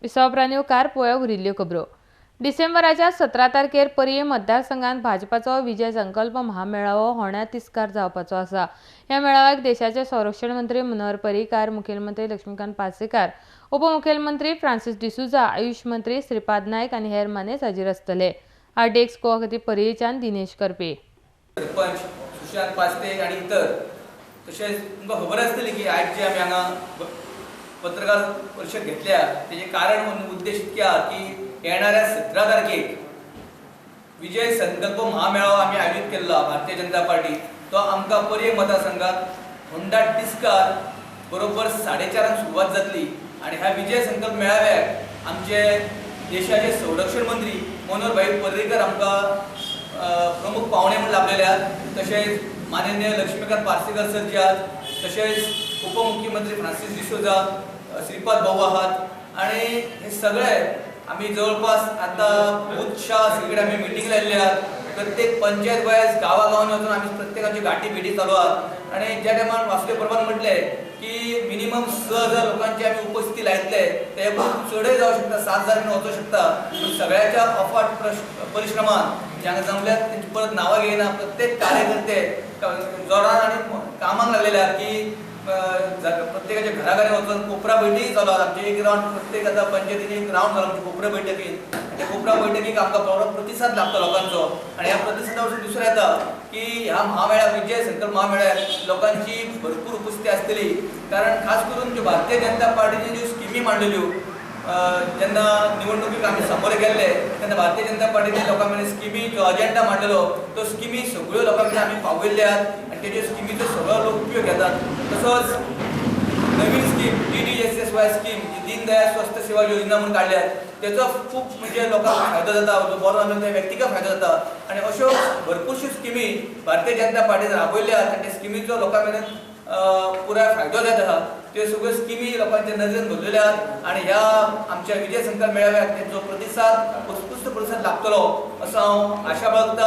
विसवप्रांनी car पळोवया उरिल्ल्यो खबरो. डिसेंबराच्या 17 तारखेर पर्ये मतदारसंघात भाजपाचो विजय संकल्प महामेळावो होण्या तिस्कार जावपाचो आसा. ह्या मेळाव्याक देशाचे संरक्षण मंत्री मनोहर पर्रीकार, मुखेलमंत्री लक्ष्मीकांत पार्सेकार, उपमुखेलमंत्री फ्रांसीस डिसुजा, आयुष मंत्री श्रीपाद नायक आनी हेर मानेस्त हाजीर आसतले. आरडीएक्स गोवा खातीर पर्येच्यान दिनेश करपे. सरपंच सुशांत पास्ते आनी इतर. तशेंच तुमकां खबर आसतली की आयज जे आमी हांगा पत्रकार परिशद घेतल्या तेजें कारण उद्देश इतके आहा की येणाऱ्या 17 तारखेक विजय संकल्प महामेळावो आमी आयोजीत केल्लो आहा भारतीय जनता पार्टी. तो आमकां पर्ये मतदारसंघात होंडा तिस्कार बरोबर 4:30 सुरवात जातली आनी ह्या विजय संकल्प मेळाव्याक आमचे देशाचे संरक्षण मंत्री मनोहर भाई पर्रीकर आमकां प्रमुख पावणे म्हूण लाभलेले आहात. तशेंच माननीय लक्ष्मीकांत पार्सेकर सर जे आहात, तशेंच उपमुख्यमंत्री फ्रांसीस डिसोजा, श्रीपाद भाऊ आहात आनी हे सगळे आमी जवळपास आतां बूथशा सगळीकडे आमी मिटींग लायिल्ले आहात. प्रत्येक पंचायत वायज गांवागांवांनी वचून आमी प्रत्येकाची गाठी भेटी चालू आहात. आनी ज्या टायमार वासुदेव परबान म्हटलें की मिनिमम 6000 लोकांची आमी उपस्थिती लायतले, ते चडय जावं शकता, 7000 मेरेन वचूंक शकता. पूण सगळ्याच्या अफाट परिश्रमान जे हांगा जमल्यात तेंची परत नांवां घेयना. प्रत्येक कार्यकर्ते जोरान आनी कामाक लागलेले आहात की प्रत्येकाच्या घराघरांनी वचून कोपरा बैठकी चालू आहात. आमचे एक रावंड प्रत्येक आतां पंचायतीनी एक रावंड जालो आमच्या कोपरा बैठकीन. त्या कोपरा बैठकीक आमकां बरो प्रतिसाद लागता लोकांचो आनी ह्या प्रतिसादा वचून दुसरें येता की ह्या महामेळ्याक, विजय संकल्प महामेळ्याक लोकांची भरपूर उपस्थिती आसतली. कारण खास करून ज्यो भारतीय जनता पार्टीच्यो ज्यो स्किमी मांडलेल्यो जेन्ना निवडणुकीक आमी सामोरे गेल्ले तेन्ना भारतीय जनता पार्टीने लोकां मेरेन स्किमी जो अजेंडा मांडलेलो तो स्किमी सगळ्यो लोकां मेरेन आमी पावयल्ले आहात आनी तेज्यो स्किमीचो सगळो लोक उपयोग घेतात. तसोच नवीन स्कीम DDSSY scheme, Deendayal स्वस्थ सेवा योजना म्हणून काडल्यात, तेचो खूब म्हणजे लोकांक फायदो जाता, जो बरो आसा त्या व्यक्तीक फायदो जाता. आनी अश्यो भरपूरश्यो स्किमी भारतीय जनता पार्टीन राबयल्ल्या आहात आनी त्या स्किमीचो लोकां मेरेन पुराय फायदो जायत आसा. त्यो सगळ्यो स्किमी लोकांच्या नजरेन भरलेल्यो आहात आनी ह्या आमच्या विजय संकल्प मेळाव्याक तेंचो प्रतिसाद, उत्कृश्ट प्रतिसाद लागतलो असो हांव आशा बाळगता.